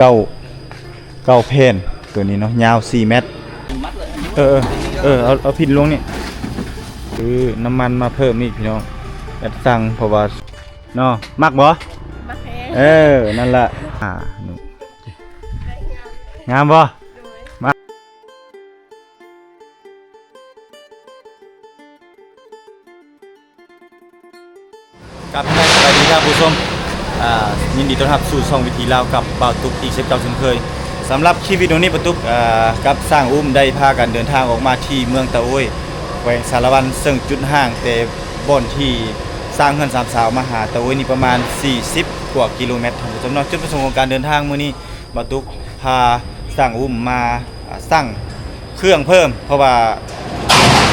ເກົ້າ ເກົ້າແຜ່ນ ໂຕນີ້ເນາະ ຍາວສີ່ແມັດ. ເອີ ເອີ ເອີ ເອົາ ເອົາພິນລົງນີ້. ຊື້ນ້ຳມັນມາເພີ່ມອີກພີ່ນ້ອງ ແອັດສັ່ງ ເພາະວ່າ ເນາະ ມັກບໍ່? ມັກແຮງ. ເອີ ນັ້ນລະ ອ່າ ງາມບໍ່? ໂດຍ ມາ ກັບສະບາຍດີທ່ານຜູ້ຊົມ ອ່າ ຍິນດີຕ້ອນຮັບສູ່ຊ່ອງວິຖີລາວກັບບ່າວຕຸກອີກເຊັ່ນເກົ່າເຊັ່ນເຄີຍ. ສຳລັບຄລິບວິດີໂອນີ້ ບ່າວຕຸກ ອ່າ ກັບຊ່າງອຸ້ມໄດ້ພາກັນເດີນທາງອອກມາທີ່ເມືອງຕາໂອ້ຍ ແຂວງສາລະວັນ ເຊິ່ງຈຸດຫ່າງແຕ່ບ່ອນທີ່ສ້າງເຮືອນສາມສາວມາຫາຕາໂອ້ຍນີ້ປະມານສີ່ສິບກວ່າກິໂລແມັດ ທ່ານຜູ້ຊົມເນາະ. ຈຸດປະສົງຂອງການເດີນທາງມື້ນີ້ ບ່າວຕຸກພາຊ່າງອຸ້ມມາ ອ່າ ສັ່ງເຄື່ອງເພີ່ມ ເພາະວ່າ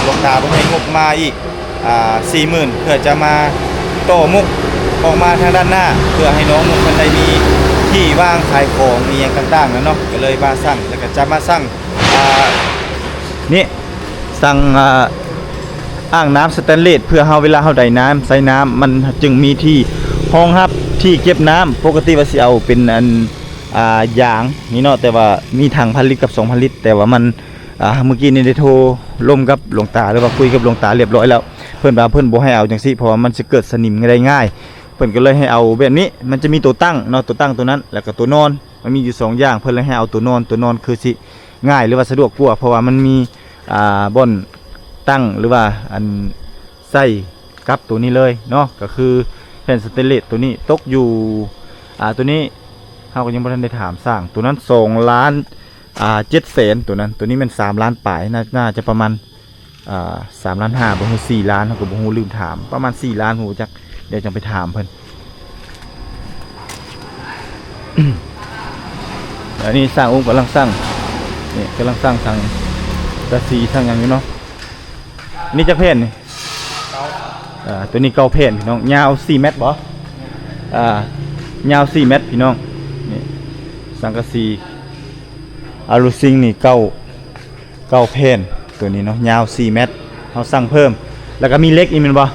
ຫຼວງຕາເພິ່ນໃຫ້ງົບມາອີກ ອ່າ ສີ່ໝື່ນ ເພື່ອຈະມາຕໍ່ມຸກອອກມາທາງດ້ານໜ້າ ເພື່ອໃຫ້ນ້ອງມຸກເພິ່ນໄດ້ມີທີ່ວາງຂາຍຂອງອີ່ຫຍັງຕ່າງໆນັ້ນເນາະ. ກໍເລີຍມາສັ່ງ ແລ້ວກໍຈະມາສັ່ງ ອ່າ ນີ້ ສັ່ງ ອ່າ ອ່າງນ້ຳສະແຕນເລດ ເພື່ອເຮົາ ເວລາເຮົາໄດ້ນ້ຳ ໃຊ້ນ້ຳ ມັນຈຶ່ງມີທີ່ຮອງຮັບ ທີ່ເກັບນ້ຳ. ປົກກະຕິວ່າຊິເອົາເປັນອັນ ອ່າ ຢາງນີ້ເນາະ ແຕ່ວ່າມີຖັງພັນລິດກັບສອງພັນລິດ ແຕ່ວ່າມັນ ອ່າ ມື້ກີ້ນີ້ໄດ້ໂທລົມກັບຫຼວງຕາ ຫຼືວ່າຄຸຍກັບຫຼວງຕາລຽບຮ້ອຍແລ້ວ ເພິ່ນວ່າເພິ່ນບໍ່ໃຫ້ເອົາຈັ່ງຊີ້ ເພາະວ່າມັນຊິເກີດສະໜິມໄດ້ງ່າຍ. ເພິ່ນກໍເລີຍໃຫ້ເອົາແບບນີ້ ມັນຈະມີໂຕຕັ້ງເນາະ ໂຕຕັ້ງໂຕນັ້ນ ແລ້ວກໍໂຕນອນ ມັນມີຢູ່ສອງຢ່າງ. ເພິ່ນເລີຍໃຫ້ເອົາໂຕນອນ ໂຕນອນຄືຊິງ່າຍ ຫຼືວ່າສະດວກກວ່າ ເພາະວ່າມັນມີ ອ່າ ບ່ອນຕັ້ງ ຫຼືວ່າອັນ ໃສ່ກັບໂຕນີ້ເລີຍເນາະ ກໍຄືແຜ່ນສະເຕນເລດໂຕນີ້ຕົກຢູ່ ອ່າ ໂຕນີ້ເຮົາກໍຍັງບໍ່ທັນໄດ້ຖາມຊ່າງ ໂຕນັ້ນສອງລ້ານ ອ່າ ເຈັດແສນ ໂຕນັ້ນ ໂຕນີ້ແມ່ນສາມລ້ານປາຍ ໜ້າ ໜ້າຈະປະມານ ອ່າ ສາມລ້ານຫ້າ ບໍ່ຮູ້ສີ່ລ້ານ ເຮົາກໍບໍ່ຮູ້ ລືມຖາມ ປະມານສີ່ລ້ານ ຮູ້ຈັກ ດຽວຈັ່ງໄປຖາມເພິ່ນ. ອັນນີ້ຊ່າງອຸ້ມກຳລັງສັ່ງ ນີ້ກຳລັງສັ່ງທັງກະສີທັງຫຍັງຢູ່ເນາະ. ອັນນີ້ຈັກແຜ່ນນີ້? ເກົ້າ ອ່າ ໂຕນີ້ເກົ້າແຜ່ນພີ່ນ້ອງ ຍາວສີ່ແມັດບໍ່? ອ່າ ຍາວສີ່ແມັດພີ່ນ້ອງ. ນີ້ສັງກະສີອາລູຊິງນີ້ເກົ້າ ເກົ້າແຜ່ນ ໂຕນີ້ເນາະ ຍາວສີ່ແມັດ ເຮົາສັ່ງເພີ່ມ. ແລ້ວກໍມີເຫຼັກອີກແມ່ນບໍ່?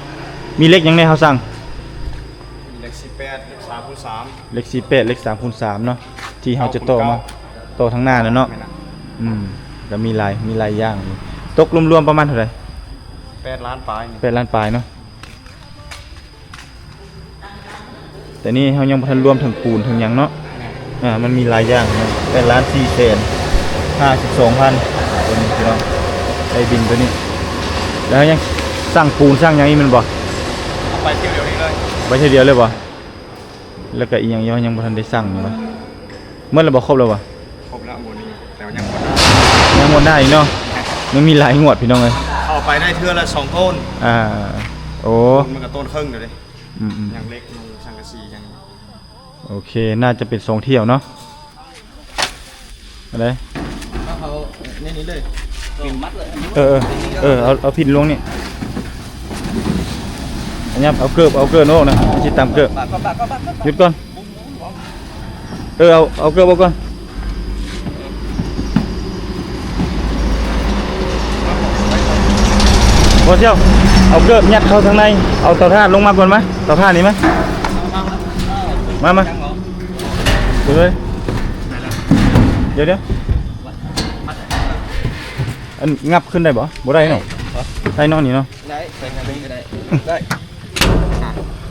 ມີເຫຼັກຫຍັງແດ່ເຮົາສັ່ງ? ເຫຼັກສີ່ແປດ ເຫຼັກສາມຄູນສາມ ເຫຼັກສີ່ແປດ ເຫຼັກສາມຄູນສາມເນາະ ທີ່ເຮົາຈະຕໍ່ມາ ຕໍ່ທາງໜ້ານັ້ນເນາະ. ແມ່ນລະ ອືມ ກໍມີຫຼາຍ ມີຫຼາຍຢ່າງ. ຕົກລວມໆປະມານເທົ່າໃດ? ແປດລ້ານປາຍນີ້ ແປດລ້ານປາຍເນາະ. ແຕ່ນີ້ເຮົາຍັງບໍ່ທັນລວມເຖິງປູນເຖິງຫຍັງເນາະ. ແມ່ນ ອ່າ ມັນມີຫຼາຍຢ່າງເນາະ. ແປດລ້ານສີ່ແສນຫ້າສິບສອງພັນ ໂຕນີ້ພີ່ນ້ອງ ໄດ້ບິນໂຕນີ້. ແລ້ວຍັງສັ່ງປູນສັ່ງຫຍັງອີກແມ່ນບໍ່? ເອົາໄປເທື່ອດຽວນີ້ເລີຍ ໄປເທື່ອດຽວເລີຍບໍ່? ແລ້ວກໍອີ່ຫຍັງ ຍັງບໍ່ທັນໄດ້ສັ່ງຢູ່ບໍ່? ໝົດແລ້ວບໍ່? ຄົບແລ້ວບໍ່? ຄົບແລ້ວໝົດນີ້ ແຕ່ວ່າຍັງໝົດໜ້າ ຍັງໝົດໜ້າອີກເນາະ. ຍັງມີຫຼາຍງວດພີ່ນ້ອງເອີຍ ເຂົ້າໄປໄດ້ເທື່ອລະສອງໂຕນ. ອ່າ ໂອ້ ມັນກໍໂຕນເຄິ່ງແລ້ວເດ້. ອືມໆ ຍັງເຫຼັກ ຍັງສັງກະສີ ຍັງ ໂອເຄ ໜ້າຈະເປັນສອງຖ້ຽວເນາະ. ອັນໃດ? ເອົາ ເອົາໃນນີ້ເລີຍ ເອີ ເອີ ເອີ ເອົາ ເອົາພິນລົງນີ້ ຫຍັບ ເອົາເກີບ ເອົາເກີບອອກນະ ຊິຕຳເກີບ. ບາດ ບາດ ບາດ ບາດ ບາດ ຢຸດກ່ອນ. ເອີ ເອົາ ເອົາເກີບອອກກ່ອນ. ບໍ່ສ່ຽວ ເອົາເກີບຍັດເຂົ້າທາງໃນ ເອົາເຕົາຖ່ານລົງມາກ່ອນມາ ເຕົາຖ່ານນີ້ມາ ມາ ມາ ເອີຍ ດຽວໆ ອັນງັບຂຶ້ນໄດ້ບໍ່? ບໍ່ໄດ້ເນາະ ໄດ້ເນາະນີ້ເນາະ ໄດ້ ໃສ່ທາງນີ້ກໍໄດ້ ໄດ້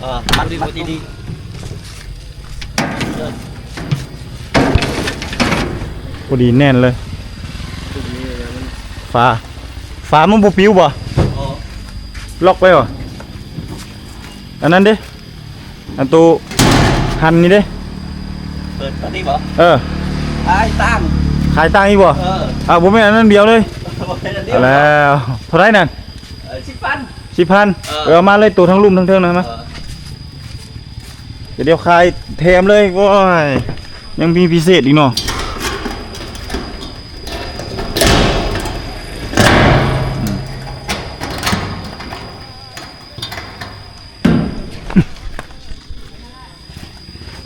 ອ່າ ມັດດີໆ ພໍດີແໜ້ນເລີຍ. ຝາ ຝາມັນບໍ່ປິວບໍ່? ລັອກໄວ້ບໍ່? ອັນນັ້ນເດ້ ອັນໂຕຫັ້ນນີ້ເດ້ ເປີດຕອນນີ້ບໍ່? ເອີ ຂາຍຕ່າງ ຂາຍຕ່າງອີກບໍ່? ເອີ ອ່າ ບໍ່ແມ່ນອັນນັ້ນດຽວເລີຍ ບໍ່ແມ່ນອັນດຽວ ແລ້ວເທົ່າໃດນັ້ນ? ເອີ ສິບພັນ ສິບພັນ ເອີ ເອີ ເອົາມາເລີຍ ໂຕທັງລຸ່ມທັງເທິງນະ ມາ ເອີ ດຽວຂາຍແຖມເລີຍ. ໂອ້ຍ ຍັງມີພິເສດອີກເນາະ.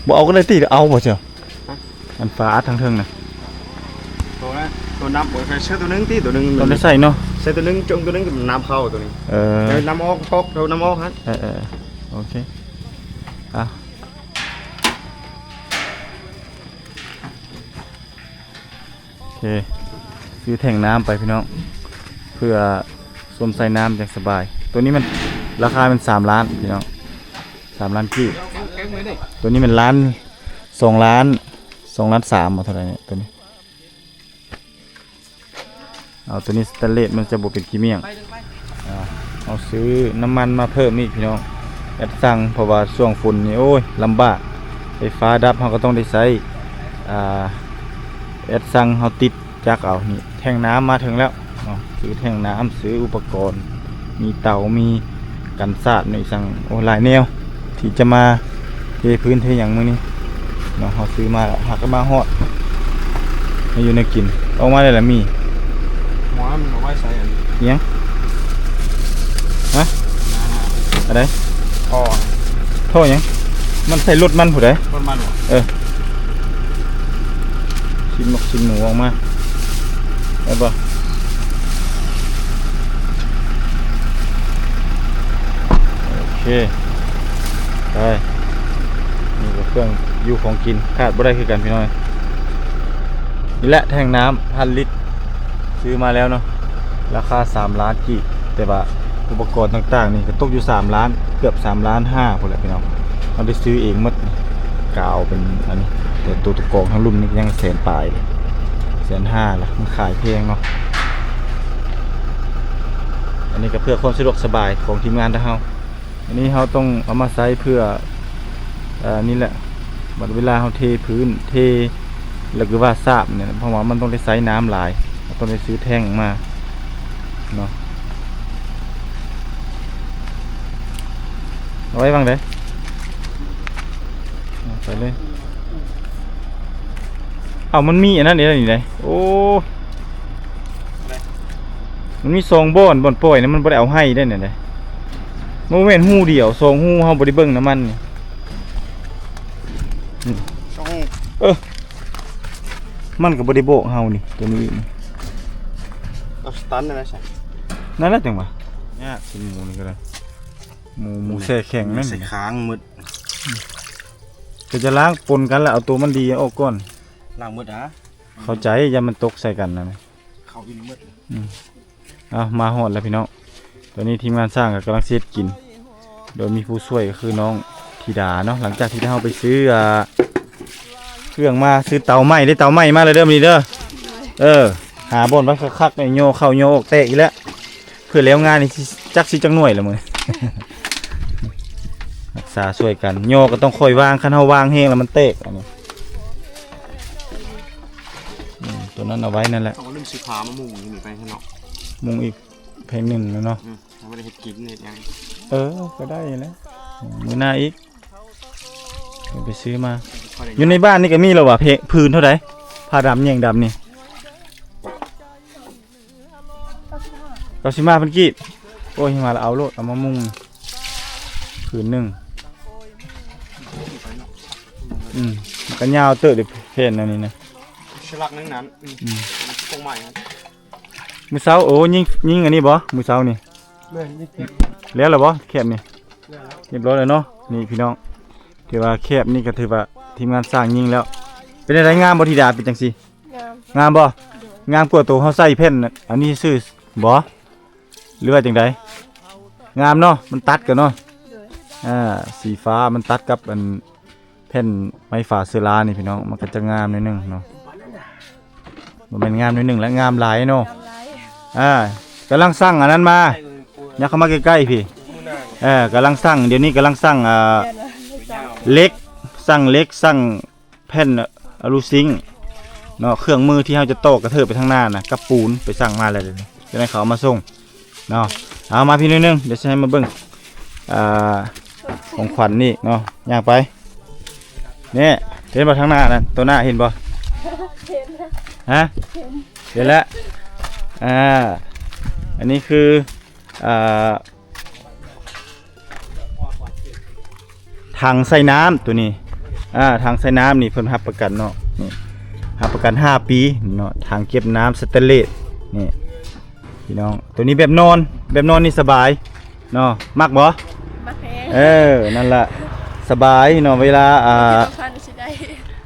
ບໍ່ເອົາກໍໄດ້ຕິ ເອົາບໍ່ເຈົ້າ? ຮະ? ອັນຝາອັດທາງເທິງນະ ໂຕນັ້ນ ໂຕນັບບໍ່ ໃສ່ໂຕໜຶ່ງຕິ ໂຕໜຶ່ງ ຕ້ອງໄດ້ໃສ່ເນາະ ໃສ່ໂຕໜຶ່ງ ຈົ່ງໂຕໜຶ່ງ ນ້ຳເຂົ້າໂຕນີ້ ເອີ ນ້ຳອອກ ກອກ ໂຕນ້ຳອອກຫັ້ນ ເອີ ເອີ ໂອເຄ ອ່ະ. ເຄ ຊື້ແທ້ງນ້ຳໄປພີ່ນ້ອງ ເພື່ອຊົມໃຊ້ນ້ຳຢ່າງສະບາຍ. ໂຕນີ້ມັນ ລາຄາແມ່ນສາມລ້ານພີ່ນ້ອງ ສາມລ້ານກີບ. ໂຕນີ້ແມ່ນລ້ານ ສອງລ້ານ ສອງລ້ານສາມບໍ່ ເທົ່າໃດນີ້ ໂຕນີ້. ເອົາໂຕນີ້ສະແຕນເລດ ມັນຈະບໍ່ເປັນຂີ້ໝ້ຽງ. ເອົາ ເຮົາຊື້ນ້ຳມັນມາເພີ່ມອີກພີ່ນ້ອງ ແອັດຊັງ ເພາະວ່າຊ່ວງຝົນນີ້ ໂອ້ຍ ລຳບາກ ໄຟຟ້າດັບ ເຮົາກໍຕ້ອງໄດ້ໃຊ້ ອ່າ ແອັດຊັງ ເຮົາຕິດຈັກເອົາ. ນີ້ແທ້ງນ້ຳມາເຖິງແລ້ວເນາະ ຊື້ແທ້ງນ້ຳ ຊື້ອຸປະກອນ ມີເຕົາ ມີ ກັນສາດ ມີຫຍັງ ໂອ້ ຫຼາຍແນວທີ່ຈະມາເທພື້ນເທຫຍັງມື້ນີ້ເນາະ. ເຮົາຊື້ມາແລ້ວ ຫາກະມາຮອດ ໃຫ້ຢູ່ແນວກິນ ອອກມາໄດ້ລະມີ. ໝໍນັ້ນເອົາໄວ້ໃສ່ອັນ ອີຫຍັງ? ຮະ? ອັນໃດ? ທໍ່ ທໍ່ຫຍັງ? ມັນໃສ່ລົດມັນຜູ້ໃດ? ລົດມັນບໍ່? ເອີ ຊິ້ນໝົກຊິ້ນໝູອອກມາ ໄດ້ບໍ່? ໂອເຄ ໄປ. ນີ້ກໍເຄື່ອງຢູ່ຂອງກິນ ຂາດບໍ່ໄດ້ຄືກັນພີ່ນ້ອງ. ນີ້ແຫຼະແທ້ງນ້ຳພັນລິດ ຊື້ມາແລ້ວເນາະ ລາຄາສາມລ້ານກີບ ແຕ່ວ່າອຸປະກອນຕ່າງໆນີ້ກໍຕົກຢູ່ສາມລ້ານ ເກືອບສາມລ້ານຫ້າພຸ້ນແຫຼະພີ່ນ້ອງ. ເຮົາໄດ້ຊື້ເອງໝົດ ກາວເປັນອັນນີ້ ແຕ່ໂຕຕົວກອງທັງລຸ່ມນີ້ຍັງແສນປາຍເລີຍ ແສນຫ້າລະ ມັນຂາຍແພງເນາະ. ອັນນີ້ກໍເພື່ອຄວາມສະດວກສະບາຍຂອງທີມງານທາງເຮົາ. ອັນນີ້ເຮົາຕ້ອງເອົາມາໃຊ້ເພື່ອ ເອີ ນີ້ແຫຼະ ບັດເວລາເຮົາເທພື້ນ ເທ ແລ້ວກໍວ່າສາບນີ້ ເພາະວ່າມັນຕ້ອງໄດ້ໃຊ້ນ້ຳຫຼາຍ ເຮົາຕ້ອງໄດ້ຊື້ແທ້ງມາເນາະ. ເອົາໄວ້ວາງໃດ? ເອົາໄປເລີຍ. ເອົາ ມັນມີອັນນັ້ນອີກແລ້ວນີ້ເດ້. ໂອ້ ມັນມີສອງບ່ອນ ບ່ອນປ່ອຍນະ ມັນບໍ່ໄດ້ເອົາໃຫ້ໄດ້ນີ້ເດ້. ມັນບໍ່ແມ່ນຮູດຽວ ສອງຮູ ເຮົາບໍ່ໄດ້ເບິ່ງນຳມັນນີ້. ອືມ ສອງຮູ ເອີ ມັນກໍບໍ່ໄດ້ບອກເຮົານີ້ ຕົວນີ້ນີ້ ເອົາສະຕັນນັ້ນແຫຼະ ນັ້ນແຫຼະ ຈັ່ງວ່າຍາກ. ຊິໝູນີ້ກໍໄດ້ ໝູ ໝູແຊ່ແຂງນັ້ນ ໃສ່ຄ້າງໝົດ. ກໍຈະລ້າງປົນກັນລະ ເອົາຕົວມັນດີອອກກ່ອນ. ລ້າງໝົດຫາ ເຂົ້າໃຈ ຢ້ານມັນຕົກໃສ່ກັນນະ. ເຂົ້າອີກໝົດ. ອືມ ເອົາ ມາຮອດແລ້ວພີ່ນ້ອງ. ຕອນນີ້ທີມງານຊ່າງກໍກຳລັງຊິເຮັດກິນ ໂດຍມີຜູ້ຊ່ວຍກໍຄືນ້ອງທິດາເນາະ. ຫຼັງຈາກທີ່ເຮົາໄປຊື້ ອ່າ ເຄື່ອງມາ ຊື້ເຕົາໄມ້ເດ້ ເຕົາໄມ້ມາແລ້ວເດີມື້ນີ້ເດີ. ເອີ ຫາບ່ອນໄວ້ຄັກໆ ໃຫ້ຍໍເຂົ້າຍໍອອກແຕກອີກແລ້ວ. ເພື່ອແລ້ວງານນີ້ ຈັກຊິຈັກໜ່ວຍລະມື້. ຮັກສາຊ່ວຍກັນ ຍໍກໍຕ້ອງຄ່ອຍວາງ ຄັນເຮົາວາງແຮງແລ້ວມັນແຕກ. ອັນນີ້ ອືມ ຕົວນັ້ນເອົາໄວ້ນັ້ນແຫຼະ. ເອົາເລື່ອງສີຟ້າມາມຸງຢູ່ນີ້ໄປເນາະ ມຸງອີກແຜງໜຶ່ງແລ້ວເນາະ. ອືມ ເຮົາບໍ່ໄດ້ເຮັດກິນເຮັດຫຍັງ. ເອີ ກໍໄດ້ແຫຼະ ມື້ໜ້າອີກ ໄປຊື້ມາ. ຢູ່ໃນບ້ານນີ້ກໍມີແລ້ວຫວາ ຜືນເທົ່າໃດ? ຜ້າດຳແຍງດຳນີ້ ເກົ້າສິບຫ້າພັນກີບ. ໂອ້ຍ ມາລະເອົາໂລດ ເອົາມາມຸງຜືນໜຶ່ງ. ອືມ ມັນກໍຍາວເຕີບເດ ແຜ່ນອັນນີ້ນະ ສະຫຼັກໜຶ່ງນັ້ນ. ອືມ ອືມ ກົງໄມ້. ມື້ເຊົ້າ ໂອ້ ຍິງ ຍິງອັນນີ້ບໍ່ ມື້ເຊົ້ານີ້? ແມ່ນ ຍິງແຄບ. ແລ້ວລະບໍ່ ແຄບນີ້? ແລ້ວລະ ຮຽບຮ້ອຍແລ້ວເນາະ. ນີ້ພີ່ນ້ອງ ຖືວ່າແຄບນີ້ກໍຖືວ່າທີມງານຊ່າງຍິງແລ້ວ. ເປັນຈັ່ງໃດ ງາມບໍ່ທິດາ ເປັນຈັ່ງຊີ້? ງາມ ງາມບໍ່? ໂດຍ ງາມກວ່າໂຕເຮົາໃສ່ແຜ່ນອັນນີ້ຊື່ບໍ່ ຫຼືວ່າຈັ່ງໃດ? ງາມເນາະ ມັນຕັດກັນເນາະ. ໂດຍ ອ່າ ສີຟ້າມັນຕັດກັບອັນ ແຜ່ນໄມ້ຝາເຊື້ອລານີ້ພີ່ນ້ອງ ມັນກໍຈະງາມໜ້ອຍໜຶ່ງເນາະ. ບໍ່ແມ່ນງາມໜ້ອຍໜຶ່ງແຫຼະ ງາມຫຼາຍເນາະ. ງາມຫຼາຍ ອ່າ ກຳລັງສັ່ງອັນນັ້ນມາ ຍັບເຂົ້າມາໃກ້ໆ ພີ້. ເອີ ກຳລັງສັ່ງ ດຽວນີ້ກຳລັງສັ່ງ ອ່າ ເຫຼັກ ສັ່ງເຫຼັກ ສັ່ງແຜ່ນອະລູຊິງເນາະ. ເຄື່ອງມືທີ່ເຮົາຈະຕອກກະເທີບໄປທາງໜ້ານະ ກັບປູນ ໄປສັ່ງມາແລ້ວ ດຽວນີ້ເຂົາເອົາມາສົ່ງ ເນາະ. ເອົາມາພີ້ໜ້ອຍໜຶ່ງ ດຽວຊິໃຫ້ມາເບິ່ງ ອ່າ ຂອງຂວັນນີ້ເນາະ. ຍ່າງໄປ ນີ້ ເຫັນບໍ່ທາງໜ້ານັ້ນ ໂຕໜ້າເຫັນບໍ່? ເຫັນ ຮະ? ເຫັນ ເຫັນແລ້ວ. ອ່າ ອັນນີ້ຄື ອ່າ ຖັງໃສ່ນ້ຳໂຕນີ້ ອ່າ ຖັງໃສ່ນ້ຳນີ້ເພິ່ນຮັບປະກັນເນາະ ນີ້ ຮັບປະກັນຫ້າປີເນາະ. ຖັງເກັບນ້ຳສະແຕນເລດນີ້ ພີ່ນ້ອງ ໂຕນີ້ແບບນອນ ແບບນອນນີ້ສະບາຍເນາະ. ມັກບໍ່? ມັກແຮງ. ເອີ ນັ້ນລະ ສະບາຍເນາະ ເວລາ ອ່າ ບໍ່ຄິດບໍ່ຝັນວ່າຊິໄດ້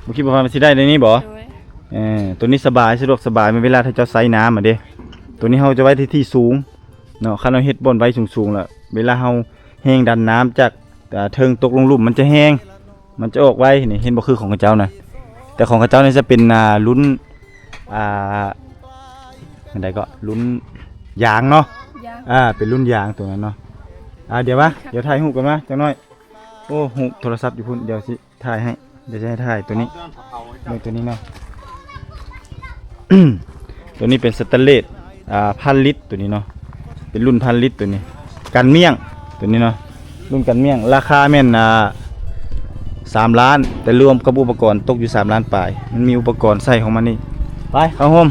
ບໍ່ຄິດບໍ່ຝັນວ່າຊິໄດ້ໃນນີ້ບໍ່? ໂດຍ ເອີ ໂຕນີ້ສະບາຍ ສະດວກສະບາຍ ເວລາຖ້າເຈົ້າໃສ່ນ້ຳອະເດ້. ໂຕນີ້ເຮົາຈະໄວ້ທີ່ ທີ່ສູງເນາະ. ຄັນເຮົາເຮັດບ່ອນໄວ້ສູງໆ ລະເວລາເຮົາແຮງດັນນ້ຳຈາກ ອ່າ ເທິງຕົກລົງລຸ່ມ ມັນຈະແຮງ ມັນຈະອອກໄວ. ນີ້ເຫັນບໍ່ ຄືຂອງເຂົາເຈົ້ານະ. ແຕ່ຂອງເຂົາເຈົ້ານີ້ຈະເປັນ ອ່າ ລຸ້ນ ອ່າ ອັນໃດກໍລຸ້ນຢາງເນາະ. ຢາງ ອ່າ ເປັນລຸ້ນຢາງໂຕນັ້ນເນາະ. ອ່າ ດຽວວະ ດຽວຖ່າຍຮູບກັນມາຈັກໜ້ອຍ. ໂອ້ ຮູບໂທລະສັບຢູ່ພຸ້ນ ດຽວຊິ ຖ່າຍໃຫ້ ດຽວຈະໃຫ້ຖ່າຍໂຕນີ້ ເບິ່ງໂຕນີ້ເນາະ. ໂຕນີ້ເປັນສະແຕນເລດ ອ່າ ພັນລິດ ໂຕນີ້ເນາະ. ເປັນລຸ້ນພັນລິດໂຕນີ້ ກັນມ້ຽງໂຕນີ້ເນາະ. ລຸ້ນກັນມ້ຽງ ລາຄາແມ່ນ ອ່າ ສາມລ້ານ ແຕ່ລວມກັບອຸປະກອນຕົກຢູ່ສາມລ້ານປາຍ. ມັນມີອຸປະກອນໃສ່ຂອງມັນອີກ. ໄປ ເຂົ້າໂຮມ.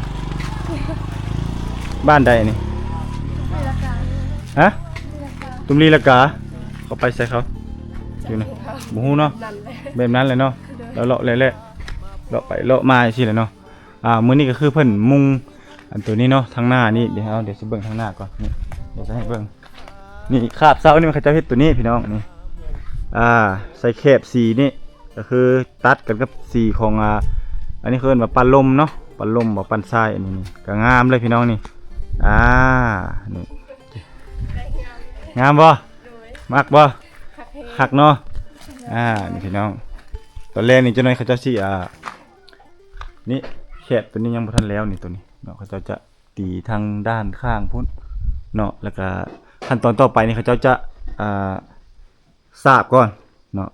ບ້ານໃດນີ້? ຮະ? ຕຸ້ມລີລະກາ. ເຂົາໄປໃສເຂົາ? ຢູ່ນະ ບໍ່ຮູ້ເນາະ. ແບບນັ້ນແຫຼະເນາະ. ເລາະໆ ເລາະໄປເລາະມາຈັ່ງຊີ້ແຫຼະເນາະ. ອ່າ ມື້ນີ້ກໍຄືເພິ່ນມຸງອັນໂຕນີ້ເນາະ ທາງໜ້ານີ້. ດຽວເຮົາ ດຽວຊິເບິ່ງທາງໜ້າກ່ອນ. ນີ້ ດຽວຈະໃຫ້ເບິ່ງ ນີ້ ຄາບເສົານີ້ ເຂົາເຈົ້າເຮັດໂຕນີ້ພີ່ນ້ອງ. ນີ້ ອ່າ ໃສ່ແຄບສີນີ້ ກໍຄືຕັດກັນກັບສີຂອງ ອ່າ ອັນນີ້ເຂົາເອີ້ນວ່າປັ້ນລົມເນາະ ປັ້ນລົມບໍ່ ປັ້ນຊາຍ. ອັນນີ້ນີ້ກໍງາມເລີຍພີ່ນ້ອງນີ້. ອ່າ ນີ້ ງາມບໍ່? ໂດຍ ມັກບໍ່? ຄັກເນາະ. ອ່າ ນີ້ພີ່ນ້ອງ ຕອນແລກນີ້ຈັກໜ້ອຍເຂົາເຈົ້າຊິ ອ່າ ນີ້ ແຄບໂຕນີ້ຍັງບໍ່ທັນແລ້ວນີ້ ໂຕນີ້ເນາະ. ເຂົາເຈົ້າຈະຕີທາງດ້ານຂ້າງພຸ້ນເນາະ. ແລ້ວກະຂັ້ນຕອນຕໍ່ໄປນີ້ ເຂົາເຈົ້າຈະ ອ່າ ສາບກ່ອນເນາະ.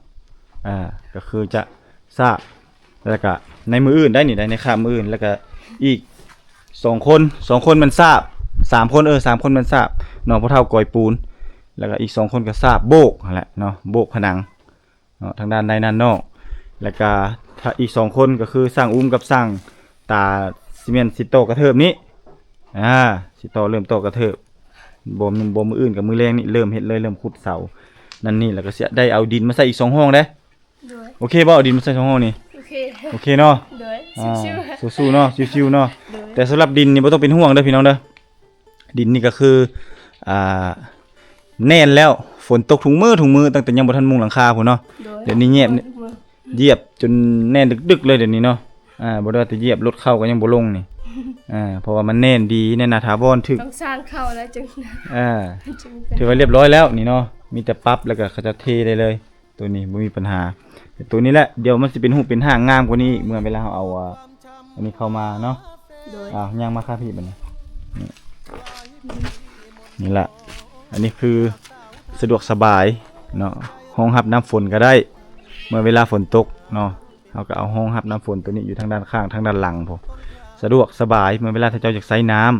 ອ່າ ກໍຄືຈະສາບ ແລ້ວກະໃນມື້ອື່ນໄດ້ນີ້ ໄດ້ໃນຄ່ຳມື້ອື່ນ. ແລ້ວກະອີກສອງຄົນ ສອງຄົນແມ່ນສາບ ສາມຄົນ ເອີ ສາມຄົນແມ່ນສາບເນາະ ພໍ່ເຖົ້າກອຍປູນ. ແລ້ວກະອີກສອງຄົນກໍສາບໂບກຫັ້ນແຫຼະເນາະ ໂບກຜະໜັງ ເນາະ ທາງດ້ານໃນດ້ານນອກ. ແລ້ວກະຖ້າອີກສອງຄົນກໍຄືຊ່າງອຸ້ມກັບຊ່າງຕາ ຊິແມ່ນຊິຕໍ່ກະເທີບນີ້. ອ່າ ຊິຕໍ່ ເລີ່ມຕໍ່ກະເທີບ ບໍ່ ບໍ່ມື້ອື່ນກໍມື້ແລງນີ້ເລີ່ມເຮັດເລີຍ ເລີ່ມຂຸດເສົານັ້ນນີ້. ແລ້ວກໍຊິໄດ້ເອົາດິນມາໃສ່ອີກສອງຮ່ອງເດ້. ໂດຍ ໂອເຄບໍ່? ເອົາດິນມາໃສ່ສອງຮ່ອງນີ້ ໂອເຄ ໂອເຄເນາະ. ໂດຍ ອ່າ ສູ້ໆເນາະ ຊິວໆເນາະ. ໂດຍ ແຕ່ສຳລັບດິນນີ້ບໍ່ຕ້ອງເປັນຫ່ວງເດີ້ພີ່ນ້ອງເດີ້. ດິນນີ້ກໍຄື ອ່າ ແໜ້ນແລ້ວ ຝົນຕົກທຸກມື້ທຸກມື້ ຕັ້ງແຕ່ຍັງບໍ່ທັນມຸງຫຼັງຄາພຸ້ນເນາະ. ໂດຍ ດຽວນີ້ແຍບ ຢຽບຈົນແໜ້ນດຶກໆເລີຍດຽວນີ້ເນາະ. ອ່າ ບໍ່ໄດ້ວ່າແຕ່ຢຽບ ລົດເຂົ້າກໍຍັງບໍ່ລົງນີ້. ອ່າ ເພາະວ່າມັນແໜ້ນດີ ແໜ້ນໜາຖາວອນ ຖືກ ຕ້ອງສ້າງເຂົ້າແລ້ວຈຶ່ງ ອ່າ ຖືວ່າລຽບຮ້ອຍແລ້ວນີ້ເນາະ. ມີແຕ່ປັບ ແລ້ວກໍເຂົາເຈົ້າເທໄດ້ເລີຍ. ໂຕນີ້ບໍ່ມີປັນຫາ. ແຕ່ໂຕນີ້ແຫຼະ ດຽວມັນຊິເປັນຮູບເປັນຮ່າງງາມກວ່ານີ້ອີກ ເມື່ອເວລາເຮົາເອົາ ອ່າ ອັນນີ້ເຂົ້າມາເນາະ. ໂດຍ ອ່າ ຍ່າງມາຂ້າງພີ້ບັດນີ້. ນີ້ ນີ້ລະ ອັນນີ້ຄືສະດວກສະບາຍເນາະ ຮອງຮັບນ້ຳຝົນກໍໄດ້ ເມື່ອເວລາຝົນຕົກເນາະ. ເຮົາກໍເອົາຮອງຮັບນ້ຳຝົນໂຕນີ້ຢູ່ທາງດ້ານຂ້າງ ທາງດ້ານຫຼັງພຸ້ນ ສະດວກສະບາຍ. ເມື່ອເວລາຖ້າເຈົ້າຢາກໃຊ້ນ້ຳ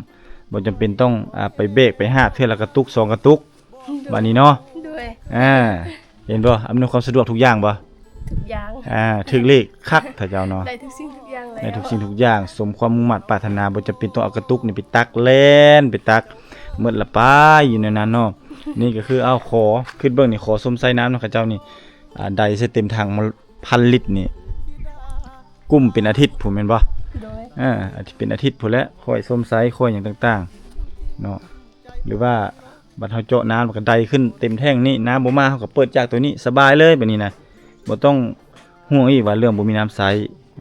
ບໍ່ຈຳເປັນຕ້ອງ ອ່າ ໄປແບກໄປຫາບເທື່ອລະກະຕຸກສອງກະຕຸກ ບາດນີ້ເນາະ. ໂດຍ ອ່າ ເຫັນບໍ່? ອຳນວຍຄວາມສະດວກທຸກຢ່າງບໍ່? ທຸກຢ່າງ ອ່າ ຖືກເລກຄັກ ຖ້າເຈົ້າເນາະ ໄດ້ທຸກສິ່ງທຸກຢ່າງແລ້ວ ໄດ້ທຸກສິ່ງທຸກຢ່າງ ສົມຄວາມມຸ່ງມາດປາດຖະໜາ. ບໍ່ຈຳເປັນຕ້ອງເອົາກະຕຸກນີ້ໄປຕັກ ແລ່ນໄປຕັກ ໝົດລະປາຍຢູ່ໃນນັ້ນເນາະ. ນີ້ກໍຄື ເອົາ ຂໍ ຄິດເບິ່ງນີ້ ຂໍຊົມໃຊ້ນ້ຳນຳເຂົາເຈົ້ານີ້ ອ່າ ໄດໃສ່ເຕັມຖັງ ພັນລິດນີ້ ກຸ້ມເປັນອາທິດພຸ້ນແມ່ນບໍ່? ໂດຍ ເອີ ອາດຈະເປັນອາທິດພຸ້ນແຫຼະ ຄ່ອຍຊົມໃຊ້ ຄ່ອຍຫຍັງຕ່າງໆເນາະ. ຫຼືວ່າບັດເຮົາເຈາະນ້ຳ ແລ້ວກໍໄດຂຶ້ນເຕັມແທ້ງນີ້ ນ້ຳບໍ່ມາ ເຮົາກໍເປີດຈາກໂຕນີ້ ສະບາຍເລີຍບາດນີ້ນະ ບໍ່ຕ້ອງຫ່ວງອີກວ່າເລື່ອງບໍ່ມີນ້ຳໃຊ້.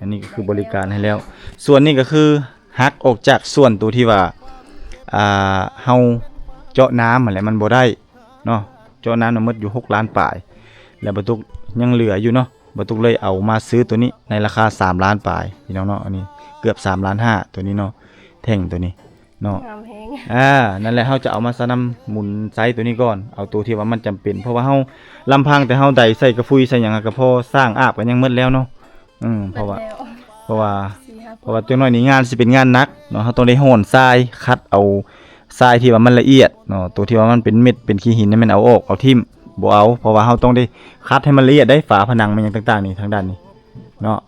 ອັນນີ້ກໍຄືບໍລິການໃຫ້ແລ້ວ. ສ່ວນນີ້ກໍຄືຫັກອອກຈາກສ່ວນໂຕທີ່ວ່າ ອ່າ ເຮົາເຈາະນ້ຳຫັ້ນແຫຼະ ມັນບໍ່ໄດ້ ເນາະ. ເຈາະນ້ຳນະໝົດຢູ່ຫົກລ້ານປາຍ ແລ້ວບໍ່ຕຸກຍັງເຫຼືອຢູ່ເນາະ. ບໍ່ຕຸກເລີຍເອົາມາຊື້ໂຕນີ້ໃນລາຄາສາມລ້ານປາຍ ພີ່ນ້ອງເນາະ. ອັນນີ້ເກືອບສາມລ້ານຫ້າ ໂຕນີ້ເນາະ ແທ້ງໂຕນີ້ເນາະ. ງາມແຮງ ອ່າ ນັ້ນແຫຼະ ເຮົາຈະເອົາມາສະໜຳໝູນໃຊ້ໂຕນີ້ກ່ອນ ເອົາໂຕທີ່ວ່າມັນຈຳເປັນ ເພາະວ່າເຮົາ ລຳພັງແຕ່ເຮົາໄດໃສ່ກະຟຸຍໃສ່ຫຍັງ ກໍພໍສ້າງອາບກໍຍັງໝົດແລ້ວເນາະ. ອືມ ເພາະວ່າ ເພາະວ່າ ເພາະວ່າຈັກໜ້ອຍນີ້ງານຊິເປັນງານໜັກເນາະ. ເຮົາຕ້ອງໄດ້ຮ່ອນຊາຍ ຄັດເອົາຊາຍທີ່ວ່າມັນລະອຽດເນາະ ໂຕທີ່ວ່າມັນເປັນເມັດເປັນຂີ້ຫີນນີ້ແມ່ນເອົາອອກເອົາຖິ້ມ ບໍ່ເອົາ ເພາະວ່າເຮົາຕ້ອງໄດ້ຄັດໃຫ້ມັນລະອຽດໄດ໋ ຝາຜະໜັງແມ່ນຫຍັງຕ່າງໆນີ້ ທາງດ້ານນີ້ເນາະ.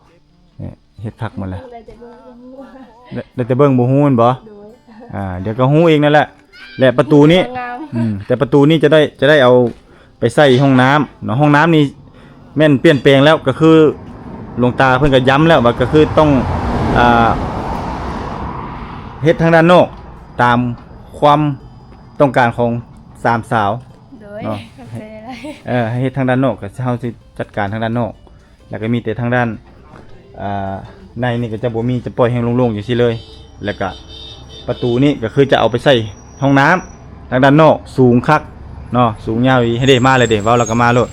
ເຮັດຄັກໝົດແລ້ວ ໄດ້ແຕ່ເບິ່ງບໍ່ຮູ້ ໄດ້ ໄດ້ແຕ່ເບິ່ງບໍ່ຮູ້ແມ່ນບໍ່? ໂດຍ ອ່າ ດຽວກໍຮູ້ເອງນັ້ນແຫຼະ. ແລະປະຕູນີ້ ອືມ ແຕ່ປະຕູນີ້ຈະໄດ້ ຈະໄດ້ເອົາໄປໃສ່ຫ້ອງນ້ຳເນາະ. ຫ້ອງນ້ຳນີ້ແມ່ນປ່ຽນແປງແລ້ວ ກໍຄືຫຼວງຕາເພິ່ນກໍຢ້ຳແລ້ວວ່າ ກໍຄືຕ້ອງ ອ່າ ເຮັດທາງດ້ານນອກຕາມຄວາມຕ້ອງການຂອງສາມສາວ ໂດຍ ເນາະ. ເອີ ໃຫ້ເຮັດທາງດ້ານນອກ ກໍເຮົາຊິຈັດການທາງດ້ານນອກ ແລ້ວກໍມີແຕ່ທາງດ້ານ ອ່າ ໃນນີ້ກໍຈະບໍ່ມີ ຈະປ່ອຍໃຫ້ໂລ່ງໆ ຈັ່ງຊີ້ເລີຍ. ແລ້ວກະປະຕູນີ້ກໍຄືຈະເອົາໄປໃສ່ຫ້ອງນ້ຳທາງດ້ານນອກ ສູງຄັກເນາະ ສູງຍາວອີ່ຫຼີ. ໃຫ້ເດ້ ມາແລ້ວເດ້ ເວົ້າແລ້ວກໍມາໂລດ.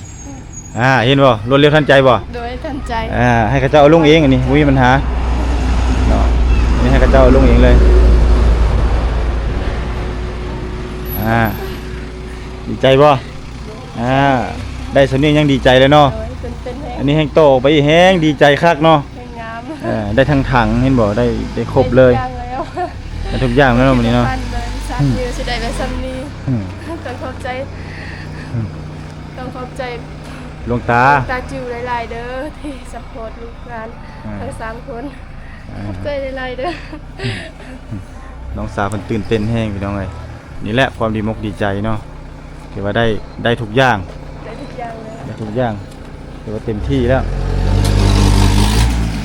ອ່າ ເຫັນບໍ່? ລວດເລັວທັນໃຈບໍ່? ໂດຍ ທັນໃຈ. ອ່າ ໃຫ້ເຂົາເຈົ້າເອົາລົງເອງ ອັນນີ້ບໍ່ມີບັນຫາເນາະ. ອັນນີ້ໃຫ້ເຂົາເຈົ້າເອົາລົງເອງເລີຍ. ອ່າ ດີໃຈບໍ່? ອ່າ ໄດ້ສ່ຳນີ້ຍັງດີໃຈແລ້ວເນາະ. ໂດຍ ຕື່ນເຕັ້ນແຮງ. ອັນນີ້ແຮ່ງຕໍ່ອອກໄປອີກ ແຮ່ງດີໃຈຄັກເນາະ. ແຮ່ງງາມ. ເອີ ໄດ້ທັງຖັງ ເຫັນບໍ່? ໄດ້ ໄດ້ຄົບເລີຍ. ໄດ້ທຸກຢ່າງແລ້ວ ໄດ້ທຸກຢ່າງແລ້ວມື້ນີ້ເນາະ. ເປັນເຈົ້າຂອງບ້ານເລີຍ ສາມ ອືມ ຢູ່ຊິໄດ້ໄປສ່ຳນີ້. ອືມ ຕ້ອງຂອບໃຈ ອືມ ຕ້ອງຂອບໃຈຫຼວງຕາ ຫຼວງຕາຈິ້ວຫຼາຍໆເດີ ທີ່ຊັບພອດລູກຫຼານ ອ່າ ທັງສາມຄົນ. ອ່າ ຂອບໃຈຫຼາຍໆເດີ. ອືມ ອືມ ນ້ອງສາວເພິ່ນຕື່ນເຕັ້ນແຮງ ພີ່ນ້ອງເອີຍ. ນີ້ແຫຼະຄວາມດີມົກດີໃຈເນາະ ຖືວ່າໄດ້ ໄດ້ທຸກຢ່າງ ໄດ້ທຸກຢ່າງເລີຍ ໄດ້ທຸກຢ່າງ ຖືວ່າເຕັມທີ່ແລ້ວ.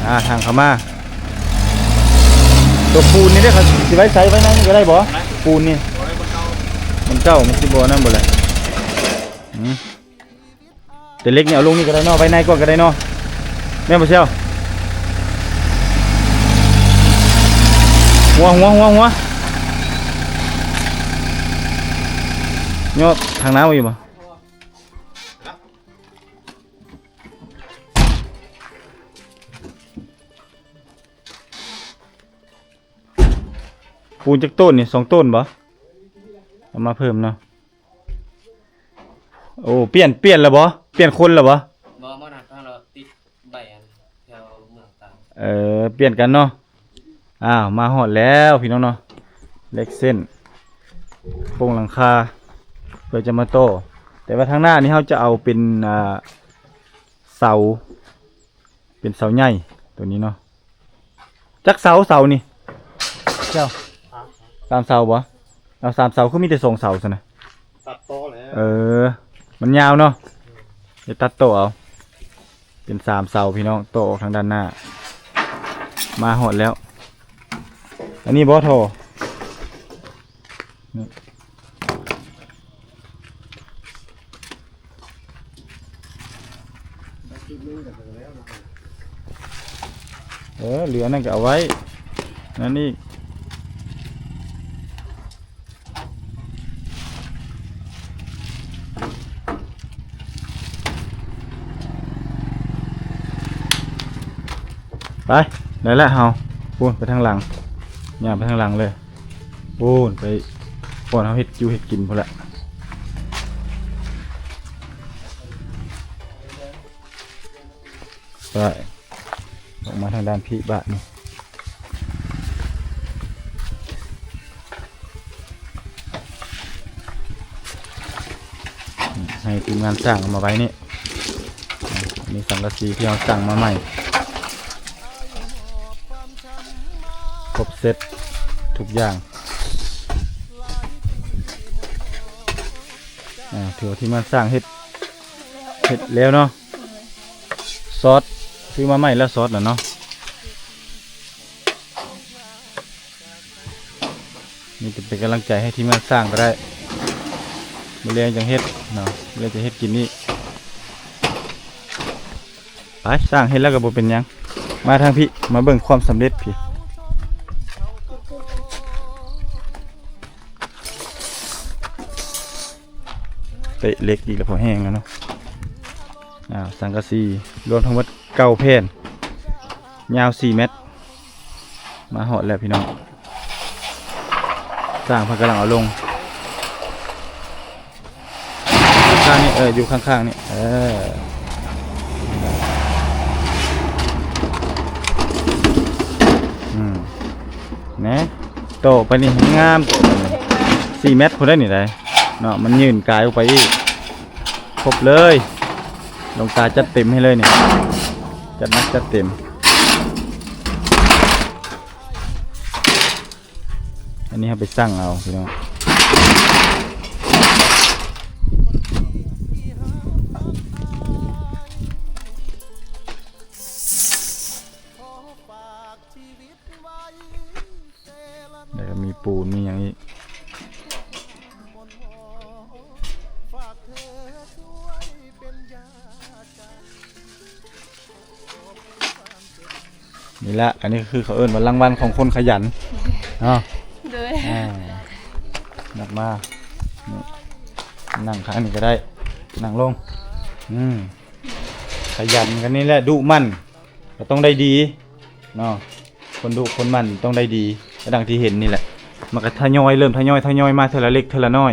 ອ່າ ທາງເຂົ້າມາ ຕົວປູນນີ້ເດ້ ເຂົາຊິໄວ້ໃສ ໄວ້ໃນນີ້ກໍໄດ້ບໍ່? ໄດ້ ປູນນີ້ ບໍ່ໄດ້ ມັນເກົ່າ ມັນເກົ່າ ມັນຊິບໍ່ນັ້ນບໍ່ແຫຼະ. ອືມ ແຕ່ເຫຼັກນີ້ເອົາລົງນີ້ກໍໄດ້ເນາະ ໄວ້ໃນກ່ອນກໍໄດ້ເນາະ ແມ່ນບໍ່ຊຽວ? ຫົວ ຫົວ ຫົວ ຫົວ ຍອດທາງນ້ຳຢູ່ບໍ່? ປູນຈັກຕົ້ນນີ້? ສອງຕົ້ນບໍ່? ເອົາມາເພີ່ມເນາະ. ໂອ້ ປ່ຽນ ປ່ຽນແລ້ວບໍ່? ປ່ຽນຄົນແລ້ວບໍ່? ບໍ່ ມານັດເຮົາລະຕິດໃບອັນແຖວເມືອງຕາງ. ເອີ ປ່ຽນກັນເນາະ. ອ້າວ ມາຮອດແລ້ວພີ່ນ້ອງເນາະ ເຫຼັກເສັ້ນໂຄງຫຼັງຄາ ເພື່ອຈະມາຕໍ່. ແຕ່ວ່າທາງໜ້ານີ້ເຮົາຈະເອົາເປັນ ອ່າ ເສົາ ເປັນເສົາໃຫຍ່ໂຕນີ້ເນາະ. ຈັກເສົາ ເສົານີ້ ເຈົ້າ? ສາມເສົາບໍ່? ເອົາສາມເສົາ ຄືມີແຕ່ສອງເສົາຊັ້ນນະ? ຕັດຕໍ່ແລ້ວ. ເອີ ມັນຍາວເນາະ ໄດ້ຕັດຕໍ່ເອົາ ເປັນສາມເສົາພີ່ນ້ອງ ຕໍ່ອອກທາງດ້ານໜ້າ. ມາຮອດແລ້ວ ອັນນີ້ບໍ່ທໍ່? ເອີ ເຫຼືອນັ້ນກໍເອົາໄວ້ນັ້ນອີກ. ໄປ ໄດ້ແລ້ວເຮົາ ພຸ້ນ ໄປທາງຫຼັງ ຍ່າງໄປທາງຫຼັງເລີຍ ພຸ້ນ ໄປບ່ອນເຮົາເຮັດຢູ່ເຮັດກິນພຸ້ນແຫຼະ. ໄປ ອອກມາທາງດ້ານພີ້ບາດນີ້ ໃຫ້ທີມງານຊ່າງເອົາມາໄວ້ນີ້. ມີສັງກະສີທີ່ເຮົາສັ່ງມາໃໝ່ ຄົບເຊັດທຸກຢ່າງ. ອ່າ ຖືວ່າທີມງານຊ່າງເຮັດ ເຮັດແລ້ວເນາະ. ຊອດ ຊື້ມາໃໝ່ແລ້ວ ຊອດນະເນາະ. ນີ້ຈະເປັນກຳລັງໃຈໃຫ້ທີມງານສ້າງກໍໄດ້ ມື້ແລງຈັ່ງເຮັດເນາະ ມື້ແລງຈະເຮັດກິນອີກ. ໄປ ສ້າງເຮັດແລ້ວກໍບໍ່ເປັນຫຍັງ. ມາທາງພີ້ ມາເບິ່ງຄວາມສຳເລັດພີ້. ເຕະເຫຼັກອີກແລ້ວ ພໍແຮງແລ້ວເນາະ. ອ່າ ສັງກະສີລວມທັງໝົດເກົ້າແຜ່ນ ຍາວສີ່ແມັດ. ມາຮອດແລ້ວພີ່ນ້ອງ ຊ່າງເພິ່ນກຳລັງເອົາລົງ ຂ້າງໆນີ້ ເອີ ຢູ່ຂ້າງໆນີ້ ເອີ ອືມ ແນະ ຕໍ່ໄປນີ້ແຮງງາມ ຕໍ່ໄປນີ້ ສີ່ແມັດພຸ້ນໄດ໋ນີ້ໄດ໋ເນາະ ມັນຍື່ນກາຍອອກໄປອີກ ຄົບເລີຍ ຫຼວງຕາຈັດເຕັມໃຫ້ເລີຍນີ້ ຈັດໜັກຈັດເຕັມ. ອັນນີ້ເຮົາໄປສັ່ງເອົາພີ່ນ້ອງ. ແລ້ວກໍມີປູນ ມີຫຍັງອີກ. ແລ້ ນີ້ລະ ອັນນີ້ຄືເຂົາເອີ້ນວ່າລາງວັນຂອງຄົນຂະຫຍັນເນາະ. ໂດຍ ອ່າ ນັບມາ ນີ້ ນັ່ງຂ້າງນີ້ກໍໄດ້ ນັ່ງລົງ. ອືມ ຂະຫຍັນກັນນີ້ແຫຼະ ດຸໝັ່ນກໍຕ້ອງໄດ້ດີເນາະ. ຄົນດຸຄົນໝັ່ນຕ້ອງໄດ້ດີ ກໍດັ່ງທີ່ເຫັນນີ້ແຫຼະ. ມັນກໍທະຍອຍ ເລີ່ມທະຍອຍ ທະຍອຍມາເທື່ອລະເລັກເທື່ອລະນ້ອຍ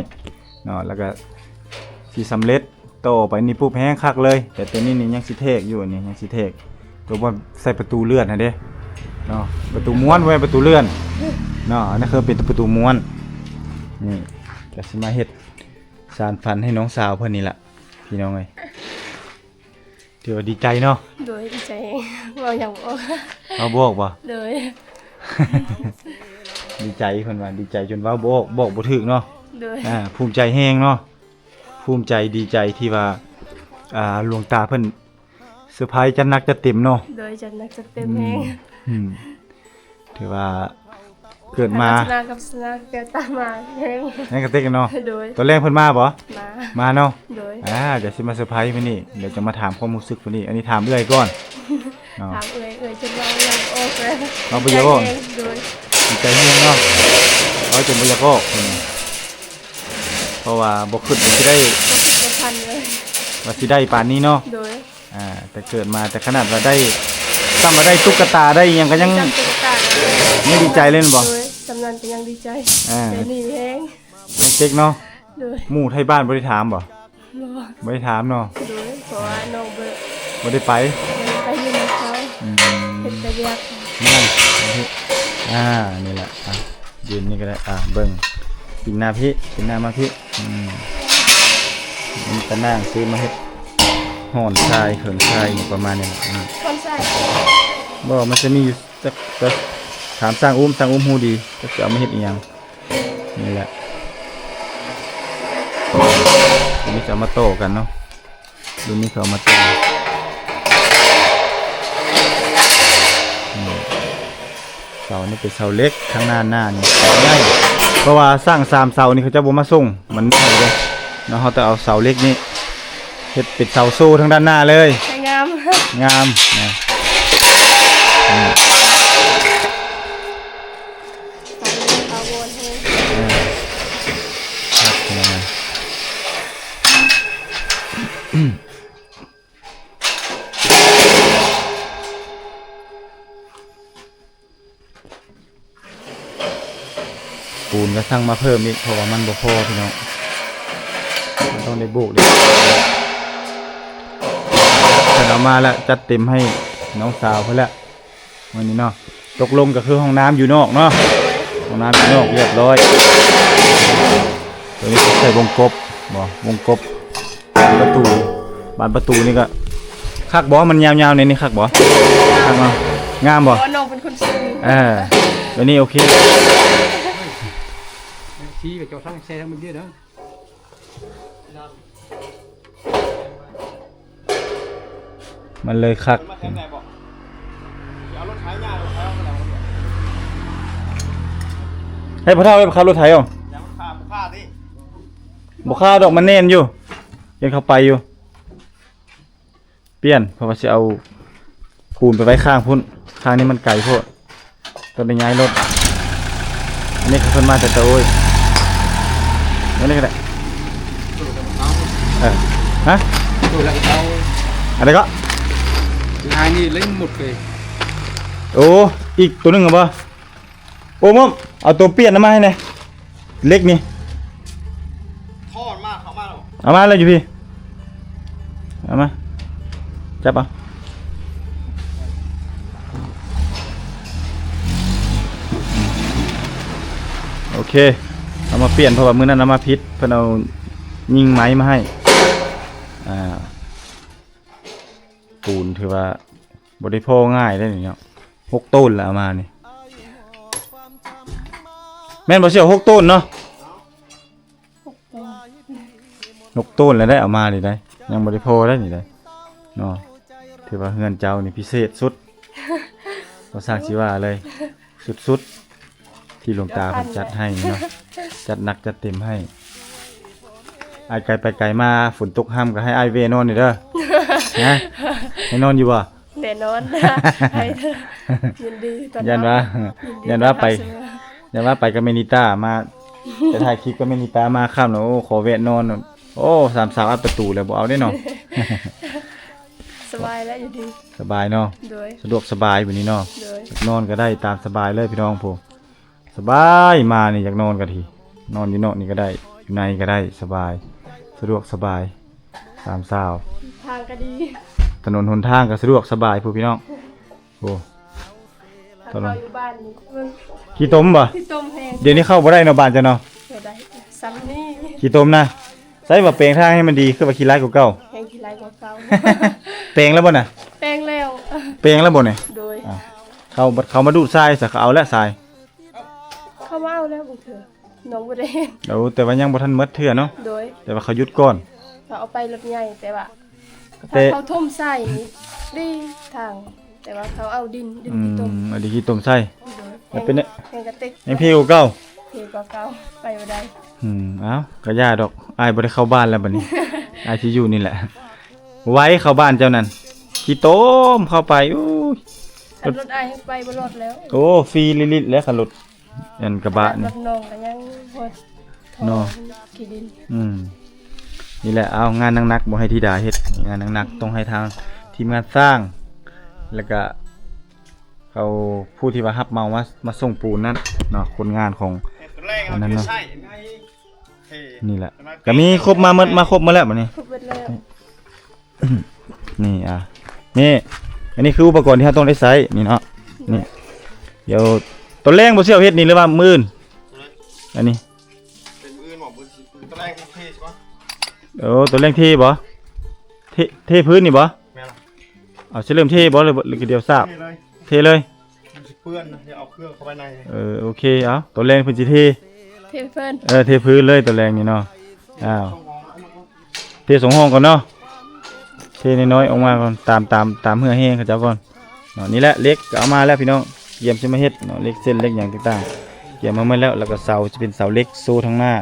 ເນາະ ແລ້ວກໍຊິສຳເລັດ. ຕໍ່ໄປນີ້ປຸບແຮງຄັກເລີຍ ແຕ່ຕົວນີ້ນີ້ຍັງຊິແທກຢູ່ ອັນນີ້ຍັງຊິແທກ ຕົວບ່ອນໃສ່ປະຕູເລື່ອນຫັ້ນເດ້ເນາະ. ປະຕູມ້ວນ ບໍ່ແມ່ນປະຕູເລື່ອນເນາະ. ອັນນີ້ຄືເປັນປະຕູມ້ວນ. ນີ້ກໍຊິມາເຮັດສານຝັນໃຫ້ນ້ອງສາວເພິ່ນນີ້ລະ ພີ່ນ້ອງເອີຍ. ຖືວ່າດີໃຈເນາະ. ໂດຍ ດີໃຈ ເວົ້າຫຍັງບໍ່ອອກ ເວົ້າບໍ່ອອກບໍ່? ໂດຍ ດີໃຈ ເພິ່ນວ່າດີໃຈຈົນເວົ້າບໍ່ອອກ ບອກບໍ່ຖືກເນາະ. ໂດຍ ອ່າ ພູມໃຈແຮງເນາະ. ພູມໃຈດີໃຈທີ່ວ່າ ອ່າ ຫຼວງຕາເພິ່ນເຊີໄພຈັດໜັກຈັດເຕັມເນາະ. ໂດຍ ຈັດໜັກຈັດເຕັມແຮງ. ອືມ ອືມ ຖືວ່າເກີດມາ ສະໜາກັບສະໜາແກ້ວຕາມາແຮງ ແຮງກະຕິກເນາະ. ໂດຍ ຕອນແລງເພິ່ນມາບໍ່? ມາ ມາເນາະ. ໂດຍ ອ່າ ດຽວຊິມາເຊີໄພມື້ນີ້ ດຽວຈະມາຖາມຄວາມຮູ້ສຶກມື້ນີ້. ອັນນີ້ຖາມເອື້ອຍກ່ອນເນາະ. ຖາມເອື້ອຍ ເອື້ອຍຈົນເວົ້າຫຍັງບໍ່ອອກເລີຍ ເວົ້າບໍ່ຢາກອອກ. ໂດຍ ດີໃຈແຮງເນາະ ເວົ້າຈົນບໍ່ຢາກອອກ. ເພາະວ່າບໍ່ຄິດວ່າຊິໄດ້ ບໍ່ຄິດບໍ່ຝັນເລີຍ ວ່າຊິໄດ້ປານນີ້ເນາະ. ໂດຍ ອ່າ ແຕ່ເກີດມາ ແຕ່ຂະໜາດວ່າໄດ້ ສ່ຳວ່າໄດ້ຕຸກກະຕາໄດ້ຫຍັງກໍຍັງ ສ່ຳຕຸກກະຕາ ຍັງດີໃຈເລີຍແມ່ນບໍ່? ໂດຍ ສ່ຳນັ້ນກໍຍັງດີໃຈ. ອ່າ ແຕ່ນີ້ແຮງ ຍັງເຕັກເນາະ. ໂດຍ ໝູ່ໄທບ້ານບໍ່ໄດ້ຖາມບໍ່? ບໍ່ ບໍ່ໄດ້ຖາມເນາະ. ໂດຍ ເພາະວ່ານ້ອງບໍ່ ບໍ່ໄດ້ໄປ ບໍ່ໄດ້ໄປຢູ່ນຳເຂົາ. ອືມ ເຮັດແຕ່ວຽກນັ້ນ. ອ່າ ນີ້ແຫຼະ ອ່ະ ຢືນນີ້ກໍໄດ້. ອ່າ ເບິ່ງປີນໜ້າພີ້ ປີນໜ້າມາພີ້. ອືມ ມີຕາໜ່າງຊື້ມາເຮັດ ຮ້ອນຊາຍ ເຂີງຊາຍ ຫຍັງປະມານນີ້. ອືມ ຮ້ອນຊາຍ ບໍ່ ມັນຈະມີຢູ່ຈັກ ຈັກ ຖາມຊ່າງອຸ້ມ ຊ່າງອຸ້ມຮູ້ດີ ຈັກຈະເອົາມາເຮັດອີ່ຫຍັງ. ນີ້ແຫຼະ ອັນນີ້ຈະເອົາມາຕໍ່ກັນເນາະ. ລຸ້ນນີ້ເຂົາເອົາມາຕໍ່ ອືມ ເສົານີ້ເປັນເສົາເຫຼັກ ທາງດ້ານໜ້ານີ້ເສົາໃຫຍ່ ເພາະວ່າສ້າງສາມເສົານີ້ເຂົາເຈົ້າບໍ່ມາສົ່ງ ມັນໃຫຍ່ເດ້ເນາະ. ເຮົາຕ້ອງເອົາເສົາເຫຼັກນີ້ເຮັດເປັນເສົາໂຊທາງດ້ານໜ້າເລີຍ ໃຫ້ງາມ ງາມນະ. ອືມ ເສົານີ້ຖາວອນແຮງ ເອີ ຄັກຂະໜາດ. ປູນກໍສັ່ງມາເພີ່ມອີກ ເພາະວ່າມັນບໍ່ພໍພີ່ນ້ອງ ມັນຕ້ອງໄດ້ໂບກເດ້. ເພິ່ນເອົາມາແລ້ວ ຈັດເຕັມໃຫ້ນ້ອງສາວເພິ່ນແລ້ວ ມື້ນີ້ເນາະ. ຕົກລົງກໍຄືຫ້ອງນ້ຳຢູ່ນອກເນາະ ຫ້ອງນ້ຳຢູ່ນອກຮຽບຮ້ອຍ. ຕົວນີ້ໃສ່ວົງກົບບໍ່ ວົງກົບ ປະຕູ ບານປະຕູນີ້ກໍຄັກບໍ່? ມັນຍາວໆ ໃນນີ້ຄັກບໍ່? ຄັກເນາະ ງາມບໍ່? ເພາະວ່ານ້ອງເປັນຄົນສູງ ເອີ ແບບນີ້ໂອເຄ. ຊີ້ກໍເຈົ້າທັງແຊ່ທັງເບິ່ງເດີ ມັນເລີຍຄັກ. ໃຫ້ພໍ່ເຖົ້າໄປຂັບລົດໄຖເອົາ ບໍ່ຄາດອກ ມັນແໜ້ນຢູ່ ຍັງເຂົ້າໄປຢູ່. ປ່ຽນ ເພາະວ່າຊິເອົາປູນໄປໄວ້ຂ້າງພຸ້ນ ຂ້າງນີ້ມັນໄກໂພດ ຕ້ອງໄດ້ຍ້າຍລົດ. ອັນນີ້ເຂົາເພິ່ນມາແຕ່ຕະໂອ້ຍ ອັນນີ້ກໍໄດ້ ເອີ ຮະ ອັນໃດກໍ ໂອ້ ອີກຕົວໜຶ່ງບໍ່? ໂອ້ ມົ້ມ ເອົາຕົວປ່ຽນນຳມາໃຫ້ແດ່ ເຫຼັກນີ້ ເອົາມາແລ້ວຢູ່ພີ້ ເອົາມາ ຈັບເອົາ. ໂອເຄ ເອົາມາປ່ຽນ ເພາະວ່າມື້ນັ້ນເອົາມາຜິດ ເພິ່ນເອົາຍິງໄມ້ມາໃຫ້. ອ່າ ປູນຖືວ່າບໍ່ໄດ້ພໍງ່າຍເດ້ນີ້ເນາະ. ຫົກໂຕນແລ້ວເອົາມານີ້ ແມ່ນບໍ່? ຊິເອົາຫົກໂຕນເນາະ ຫົກໂຕນແລ້ວໄດ້ເອົາມານີ້ໄດ້ ຍັງບໍ່ໄດ້ພໍໄດ້ນີ້ໄດ້ເນາະ. ຖືວ່າເຮືອນເຈົ້ານີ້ພິເສດສຸດ ບໍ່ຊ່າງຊິວ່າເລີຍ ສຸດໆ ທີ່ຫຼວງຕາເພິ່ນຈັດໃຫ້ເນາະ ຈັດໜັກຈັດເຕັມໃຫ້. ອ້າຍໄກໄປໄກມາ ຝົນຕົກຫ້ຳກໍໃຫ້ອ້າຍແວ່ນອນນີ້ເດີ ຮະ ໃຫ້ນອນຢູ່ບໍ່? ແນ່ນອນ ໃຫ້ ຍິນດີຕ້ອນຮັບ ຢ້ານວ່າ ຢ້ານວ່າໄປ ຢ້ານວ່າໄປກັບແມ່ນິຕາ ມາ ໄປຖ່າຍຄລິບກັບແມ່ນິຕາ ມາຄ່ຳແລ້ວ ໂອ້ ຂໍແວະນອນ ໂອ້ ສາມສາວອັດປະຕູແລ້ວ ບໍ່ເອົາເດ້ເນາະ. ສະບາຍແລ້ວຢູ່ດີ ສະບາຍເນາະ ໂດຍ ສະດວກສະບາຍບັດນີ້ເນາະ ໂດຍ ນອນກໍໄດ້ຕາມສະບາຍເລີຍພີ່ນ້ອງ ໂອ້ ສະບາຍ ມານີ້ຢາກນອນກໍທີ່ ນອນຢູ່ນອກນີ້ກໍໄດ້ ຢູ່ໃນກໍໄດ້ ສະບາຍ ສະດວກສະບາຍ ສາມສາວ ທາງກໍດີ ຖະໜົນຫົນທາງກໍສະດວກສະບາຍພຸ້ນພີ່ນ້ອງ ໂອ້ ຕະຫຼອດ ເຂົ້າຢູ່ບ້ານນີ້ ຂີ້ຕົມບໍ່? ຂີ້ຕົມແຮງ ດຽວນີ້ເຂົ້າບໍ່ໄດ້ເນາະ ບ້ານເຈົ້າເນາະ ບໍ່ໄດ້ ສ່ຳນີ້ ຂີ້ຕົມນະ ໃຊ້ວ່າແປງທາງໃຫ້ມັນດີ ຄືວ່າຂີ້ຮ້າຍກວ່າເກົ່າ ແຮງຂີ້ຮ້າຍກວ່າເກົ່າ ແປງແລ້ວບໍ່ນະ? ແປງແລ້ວ ແປງແລ້ວບໍ່ນີ້? ໂດຍ ເຂົາ ເຂົາມາດູດຊາຍຊະ ເຂົາເອົາແລ້ວຊາຍ ເຂົາມາເອົາແລ້ວບາງເທື່ອ ນ້ອງບໍ່ໄດ້ເຫັນ ໂອ້ ແຕ່ວ່າຍັງບໍ່ທັນໝົດເທື່ອເນາະ ໂດຍ ແຕ່ວ່າເຂົາຢຸດກ່ອນ ເຂົາເອົາໄປລົດໃຫຍ່ ແຕ່ວ່າ ແຕ່ ຖ້າເຂົາຖົມຊາຍນີ້ດີທາງ ແຕ່ວ່າເຂົາເອົາດິນ ດິນ ອືມ ຂີ້ຕົມ ເອົາດິນຂີ້ຕົມໃສ່ ໂດຍ ແລ້ວເປັນ ແຮງກະເຕັກ ແຮງເພກວ່າເກົ່າ ເພກວ່າເກົ່າ ໄປບໍ່ໄດ້ ອືມ ເອົ້າ ກະຢ່າດອກ ອ້າຍບໍ່ໄດ້ເຂົ້າບ້ານແລ້ວບັດນີ້ ອ້າຍຊິຢູ່ນີ້ແຫຼະ ໄວເຂົ້າບ້ານເຈົ້ານັ້ນ ຂີ້ຕົມເຂົ້າໄປ ໂອ້ຍ ຄັນລົດອ້າຍໄປບໍ່ລອດແລ້ວ ໂອ້ ຟຣີລິລິດແລ້ວ ຄັນລົດ ອັນກະບະນີ້ ລົດນ້ອງກໍຍັງບໍ່ ເນາະ ຂີ້ດິນ ອືມ ນີ້ແຫຼະ ເອົາ ງານໜັກໆບໍ່ໃຫ້ທິດາເຮັດ ງານໜັກໆ ອືມ ຕ້ອງໃຫ້ທາງທີມງານສ້າງ ແລ້ວກະເຂົາ ຜູ້ທີ່ວ່າຮັບເໝົາມາ ມາສົ່ງປູນນັ້ນເນາະ ຄົນງານຂອງອັນນັ້ນເນາະ ນີ້ແຫຼະ ກະມີຄົບມາໝົດ ມາຄົບໝົດແລ້ວບັດນີ້ ຄົບໝົດແລ້ວ. ນີ້ ອ່າ ນີ້ ອັນນີ້ຄືອຸປະກອນທີ່ເຮົາຕ້ອງໄດ້ໃຊ້ ນີ້ເນາະ ນີ້ ດຽວຕອນແລງບໍ່ຊິເອົາເຮັດນີ້ ຫຼືວ່າມື້ອື່ນ? ອັນນີ້ ເປັນມື້ອື່ນບໍ່? ມື້ ຕອນແລງເທໃຊ່ບໍ່? ໂອ້ ຕອນແລງເທບໍ່? ເທ ເທພື້ນນີ້ບໍ່? ແມ່ນລະ ເອົາຊິເລີ່ມເທບໍ່ ຫຼື ຫຼື ດຽວສາບ? ເທເລີຍ ເທເລີຍ ມັນຊິເປື້ອນນະ ຢ່າເອົາເຄື່ອງເຂົ້າໄປໃນ ເອີ ໂອເຄ ເອົາ ຕອນແລງເພິ່ນຊິເທ ເທພື້ນ ເອີ ເທພື້ນເລີຍຕອນແລງນີ້ເນາະ ອ້າວ ເທສອງຫ້ອງກ່ອນເນາະ ເທນ້ອຍໆອອກມາກ່ອນ ຕາມ ຕາມ ຕາມເຫື່ອແຮງເຂົາເຈົ້າກ່ອນເນາະ ນີ້ແຫຼະ ເຫຼັກກໍເອົາມາແລ້ວພີ່ນ້ອງ ກຽມຊິມາເຮັດເນາະ ເຫຼັກເສັ້ນເຫຼັກຫຍັງຕ່າງໆ ກຽມມາໝົດແລ້ວ ແລ້ວກໍເສົາຈະເປັນເສົາເຫຼັກໂຊທາງໜ້າ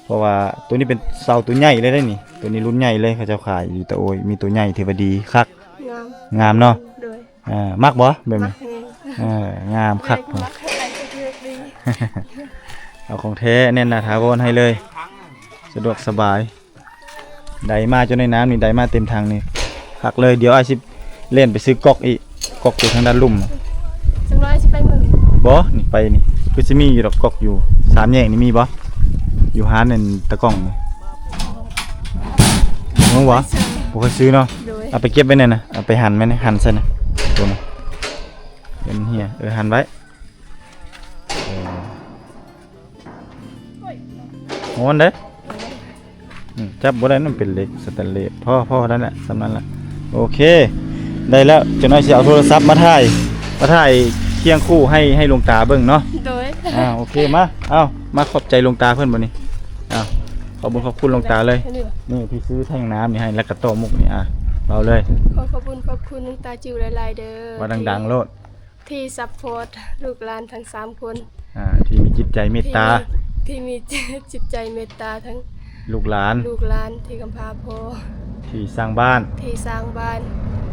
ເພາະວ່າໂຕນີ້ເປັນເສົາໂຕໃຫຍ່ເລີຍເດ້ນີ້ ໂຕນີ້ລຸ້ນໃຫຍ່ເລີຍ ເຂົາເຈົ້າຂາຍຢູ່ຕະໂອຍ ມີໂຕໃຫຍ່ທີ່ວ່າດີຄັກ ງາມ ງາມເນາະ ໂດຍ ອ່າ ມັກບໍ່ແບບນີ້? ມັກແຮງ ເອີ ງາມຄັກ ມັກແຮງ ເອົາຂອງແທ້ແໜ້ນໜາຖາວອນໃຫ້ເລີຍ ສະດວກສະບາຍ ໄດມາຈົນໄດ້ນ້ຳນີ້ ໄດມາເຕັມຖັງນີ້ ຄັກເລີຍ ດຽວອ້າຍຊິແລ່ນໄປຊື້ກອກອີກ ກອກຢູ່ທາງດ້ານລຸ່ມ ຈັກໜ້ອຍຊິໄປເບິ່ງ ບໍ່ ນີ້ໄປນີ້ ຄືຊິມີຢູ່ດອກ ກອກຢູ່ສາມແຍກນີ້ມີບໍ່? ຢູ່ຮ້ານນັ້ນຕາກ້ອງນີ້ ບໍ່ຮູ້ບໍ່? ບໍ່ເຄີຍຊື້ເນາະ ໂດຍ ເອົາໄປເກັບໄວ້ແນ່ນະ ເອົາໄປຫັນໄວ້ແນ່ ຫັນໃສ່ນະ ໂຕນັ້ນ ເປັນເຫຍ ເອີ ຫັນໄວ້ ເອີ ຮ້ອນເດ້ ອືມ ຈັບບໍ່ໄດ້ ມັນເປັນເຫຼັກສະແຕນເລດ ພໍ ພໍນັ້ນແຫຼະ ສ່ຳນັ້ນແຫຼະ ໂອເຄ ໄດ້ແລ້ວ ຈັກໜ້ອຍຊິເອົາໂທລະສັບມາຖ່າຍ ມາຖ່າຍຄຽງຄູ່ໃຫ້ ໃຫ້ຫຼວງຕາເບິ່ງເນາະ ໂດຍ ອ່າ ໂອເຄ ມາ ເອົາ ມາຂອບໃຈຫຼວງຕາເພິ່ນບັດນີ້ ເອົາ ຂອບບຸນຂອບຄຸນຫຼວງຕາເລີຍ ນີ້ທີ່ຊື້ແທ່ງນ້ຳນີ້ໃຫ້ ແລ້ວກໍຕໍ່ໝົກນີ້ ອ່າ ເວົ້າເລີຍ ຂໍຂອບບຸນຂອບຄຸນຫຼວງຕາຈິ້ວຫຼາຍໆເດີ ເວົ້າດັງໆໂລດ ທີ່ຊັບພອດລູກຫຼານທັງສາມຄົນ ອ່າ ທີ່ມີຈິດໃຈເມດຕາ ທີ່ມີ ທີ່ມີຈິດໃຈເມດຕາທັງລູກຫຼານ ລູກຫຼານທີ່ກຳພ້າພໍ່ ທີ່ສ້າງບ້ານ ທີ່ສ້າງບ້ານ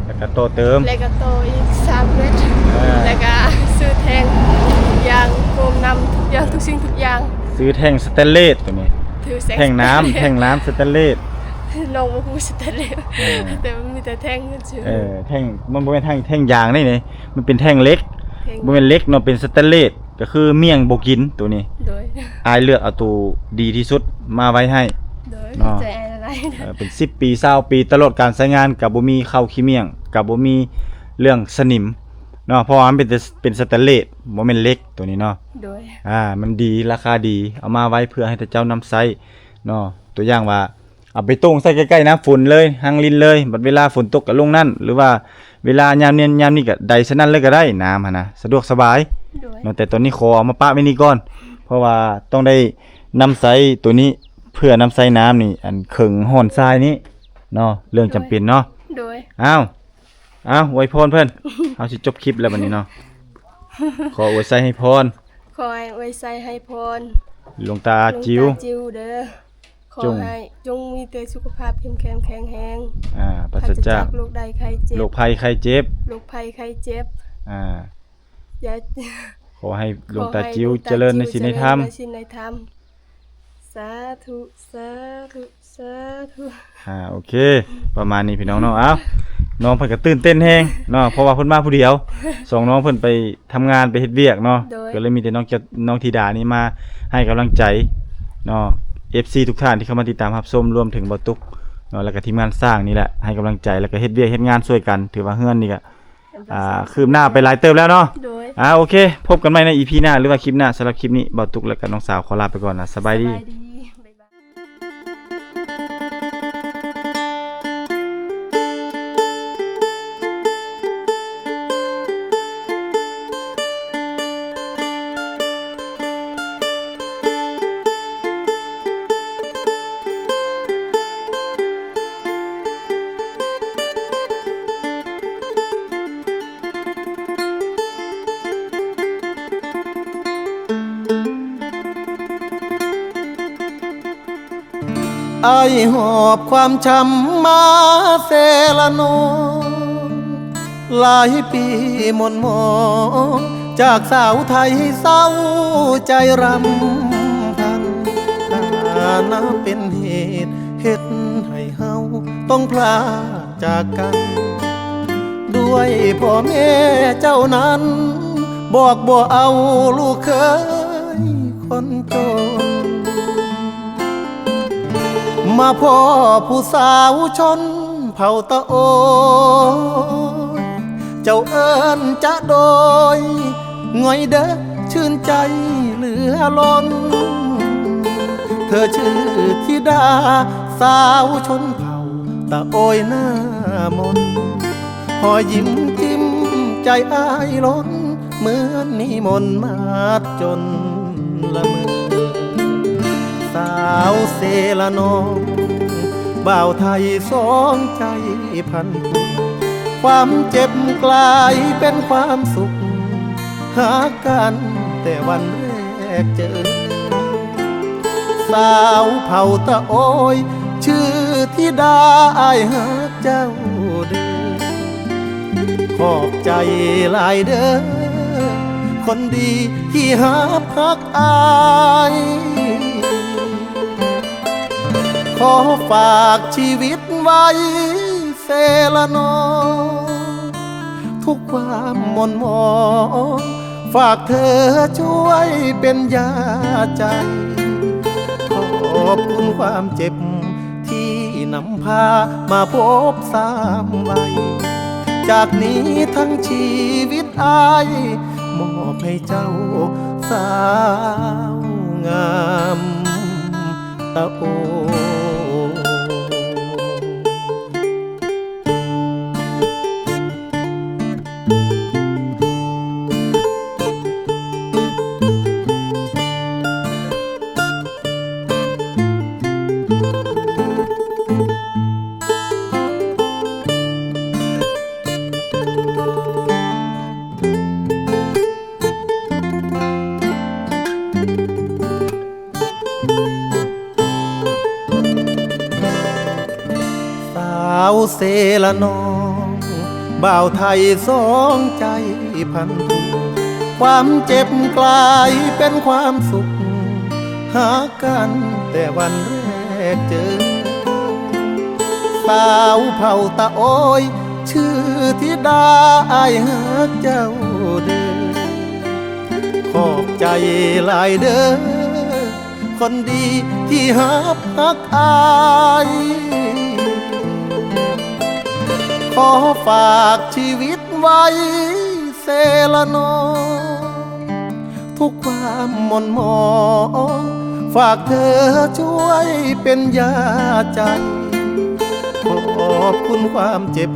ແລ້ວກໍຕໍ່ເຕີມ ແລ້ວກໍຕໍ່ອີກສາມເມັດ ເອີ ແລ້ວກໍຊື້ແທ່ງທຸກຢ່າງ ໂຟມນ້ຳ ທຸກຢ່າງ ທຸກສິ່ງທຸກຢ່າງ ຊື້ແທ່ງສະແຕນເລດໂຕນີ້ ຖືແທ່ງ ແທ່ງນ້ຳ ແທ່ງນ້ຳສະແຕນເລດ ນ້ອງບໍ່ຮູ້ສະແຕນເລດ ເອີ ແຕ່ມັນມີແຕ່ແທ່ງຊື່ ເອີ ແທ່ງ ມັນບໍ່ແມ່ນແທ່ງ ແທ່ງຢາງເດ້ນີ້ ມັນເປັນແທ່ງເຫຼັກ ແທ່ງ ບໍ່ແມ່ນເຫຼັກເນາະ ເປັນສະແຕນເລດ ກໍຄືໝ້ຽງບໍ່ກິນໂຕນີ້ ໂດຍ ອ້າຍເລືອກເອົາໂຕດີທີ່ສຸດມາໄວ້ໃຫ້ ໂດຍ ເນາະ ຂອບໃຈຫຼາຍໆ ເອີ ເປັນສິບປີ ຊາວປີ ຕະຫຼອດການໃຊ້ງານກໍບໍ່ມີເຂົ້າຂີ້ໝ້ຽງ ກໍບໍ່ມີເລື່ອງສະໜິມເນາະ ເພາະວ່າມັນເປັນ ເປັນສະແຕນເລດ ບໍ່ແມ່ນເຫຼັກໂຕນີ້ເນາະ ໂດຍ ອ່າ ມັນດີ ລາຄາດີ ເອົາມາໄວ້ເພື່ອໃຫ້ເຈົ້ານຳໃຊ້ເນາະ ຕົວຢ່າງວ່າ ເອົາໄປໂຕ່ງໃສ່ໃກ້ໆນ້ຳຝົນເລີຍ ຮັງລິນເລີຍ ບັດເວລາຝົນຕົກກໍລົງນັ້ນ ຫຼືວ່າເວລາຍາມນັ້ນຍາມນີ້ກໍໄດໃສ່ນັ້ນເລີຍກໍໄດ້ ນ້ຳຫັ້ນນະ ສະດວກສະບາຍ ໂດຍ ເນາະ ແຕ່ຕອນນີ້ຂໍເອົາມາປະໄວ້ນີ້ກ່ອນ ເພາະວ່າຕ້ອງໄດ້ນຳໃຊ້ໂຕນີ້ ເພື່ອນຳໃຊ້ນ້ຳນີ້ ອັນເຄິ່ງຫ້ອນຊາຍນີ້ເນາະ ເລື່ອງຈຳເປັນເນາະ ໂດຍ ໂດຍ ອ້າວ ອ້າວ ອວຍພອນເພິ່ນ ເຮົາຊິຈົບຄລິບແລ້ວບັດນີ້ເນາະ ຂໍອວຍໄຊໃຫ້ພອນ ຂໍໃຫ້ອວຍໄຊໃຫ້ພອນ ຫຼວງຕາຈິ້ວ ຫຼວງຕາຈິ້ວເດີ. ຂໍໃຫ້ຈົ່ງມີແຕ່ສຸຂະພາບເຂັ້ມແຂງແຂງແຮງ ອ່າ ປາສະຈາກໂລກໄດ້ໄຂ້ເຈັບ ໂລກໄພໄຂ້ເຈັບ ໂລກໄພໄຂ້ເຈັບ ອ່າ ຢ່າ ຂໍໃຫ້ຫຼວງຕາຈິ້ວຈະເລີນໃນສິນໃນທຳ ໃນສິນໃນທຳ ສາທຸ ສາທຸ ສາທຸ ອ່າ ໂອເຄ ປະມານນີ້ພີ່ນ້ອງເນາະ. ເອົ້າ ນ້ອງເພິ່ນກໍຕື່ນເຕັ້ນແຮງເນາະ ເພາະວ່າເພິ່ນມາຜູ້ດຽວ ສອງນ້ອງເພິ່ນໄປທຳງານໄປເຮັດວຽກເນາະ ໂດຍ ກໍເລີຍມີແຕ່ນ້ອງຈະ ນ້ອງທິດານີ້ມາໃຫ້ກຳລັງໃຈເນາະ ເອັຟຊີ ທຸກທ່ານທີ່ເຂົ້າມາຕິດຕາມຮັບຊົມ ລວມເຖິງບ່າວຕຸກເນາະ ແລ້ວກໍທີມງານສ້າງນີ້ແຫຼະ ໃຫ້ກຳລັງໃຈ ແລ້ວກໍເຮັດວຽກເຮັດງານຊ່ວຍກັນ ຖືວ່າເຮືອນນີ້ກໍ ອ່າ ຄືບໜ້າໄປຫຼາຍເຕີບແລ້ວເນາະ ໂດຍ ອ່າ ໂອເຄ ພົບກັນໃໝ່ໃນອີພີໜ້າ ຫຼືວ່າຄລິບໜ້າ. ສຳລັບຄລິບນີ້ ບ່າວຕຸກ ແລ້ວກໍນ້ອງສາວ ຂໍລາໄປກ່ອນນະ ສະບາຍດີ ສະບາຍດີ ບາຍບາຍ. ອ້າຍຫອບຄວາມຊ້ຳມາເຊລະໂນ ຫຼາຍປີໝົ່ນໝອງ ຈາກສາວໄທເສົ້າໃຈຣຳພັນ ຖານະເປັນເຫດເຮັດໃຫ້ເຮົາຕ້ອງພລາກຈາກກັນ ດ້ວຍພໍ່ແມ່ເຈົ້ານັ້ນ ບອກບໍ່ເອົາລູກເຂີຍຄົນຈົນ ມາພໍ້ຜູ້ສາວຊົນເຜົ່າຕະໂອຍ ເຈົ້າເອີ້ນຈະໂດຍ ງ່ອຍເດີ ຊື່ນໃຈເຫຼືອລົ້ນ ເທີຊື່ທິດາສາວຊົນເຜົ່າຕະໂອຍໜ້າມົນ ຮອຍຍິ້ມຈິ້ມໃຈອ້າຍລົ້ນ ເໝືອນນິມົນມາດຈົນລະເມີ ສາວເຊລະນອງ ບ່າວໄທສອງໃຈພັນຜູກ ຄວາມເຈັບກລາຍເປັນຄວາມສຸກ ຮັກກັນແຕ່ວັນແລກເຈີ ສາວເຜົ່າຕະໂອຍ ຊື່ທິດາ ອ້າຍຮັກເຈົ້າເດີ ຂອບໃຈຫຼາຍເດີ ຄົນດີທີ່ຮັບຮັກອ້າຍ ຂໍຝາກຊີວິດໄວ້ເຊລະນອງ ທຸກຄວາມໝົ່ນໝອງ ຝາກເທີຊ່ວຍເປັນຢາໃຈ ຂອບຄຸນຄວາມເຈັບ ທີ່ນຳພາມາພົບຊ້ຳໄວ້ ຈາກນີ້ທັງຊີວິດອ້າຍ ມອບໃຫ້ເຈົ້າສາວງາມຕະໂອ. ສາວເຊລະນອງ ບ່າວໄທສອງໃຈພັນຜູກ ຄວາມເຈັບກລາຍເປັນຄວາມສຸກ ຮັກກັນແຕ່ວັນແລກເຈີ ສາວເຜົ່າຕະໂອຍ ຊື່ທິດາ ອ້າຍຮັກເຈົ້າເດີ ຂອບໃຈຫຼາຍເດີ ຄົນດີທີ່ຮັບຮັກອ້າຍ ຂໍຝາກຊີວິດໄວ້ເຊລະນອງ ທຸກຄວາມໝົ່ນໝອງ ຝາກເທີຊ່ວຍເປັນຢາໃຈ ຂອບຄຸນຄວາມເຈັບ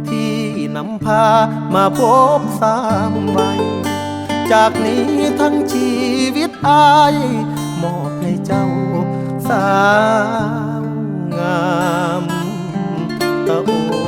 ທີ່ນຳ ພາມາພົບຊ້ຳໄວ້ ຈາກນີ້ທັງຊີວິດອ້າຍ ມອບໃຫ້ເຈົ້າສາວງາມຕະໂອ.